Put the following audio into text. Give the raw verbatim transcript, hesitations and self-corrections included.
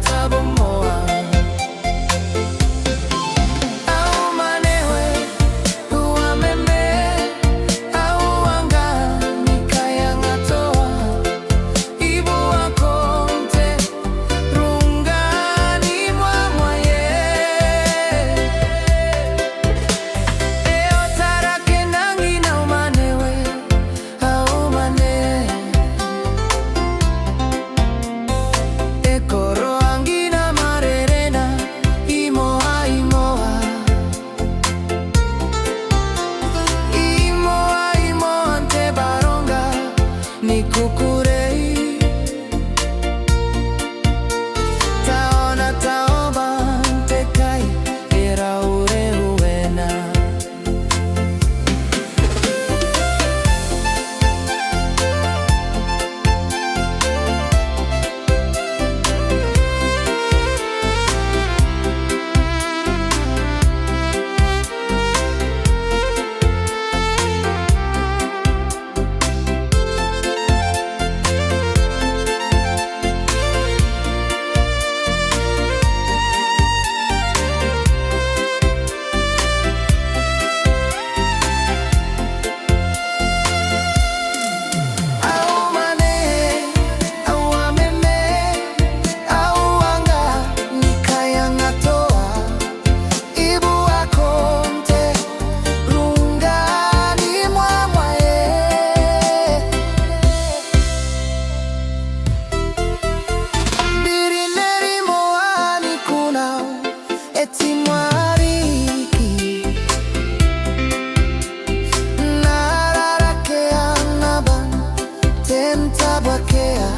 tabomoa. Au manewe, au ameme, au anga nikayang'atoa. Ibu akonte rungani mwa mwaye. Eotara kenangi na umanewe, aumane. Ekoroangi na marerena, imoa, imoa. Imoa, imoa, nte baronga, ni kukurei. Taona, taoba, nte kai, iraure uwena. Au mane, au ameme, au anga, nikayang'atoa. Ibu akonte rungani mwa mwaye. Ndiri neri moani kuna eti mwariki. Nararakea na bana tenta bwakea.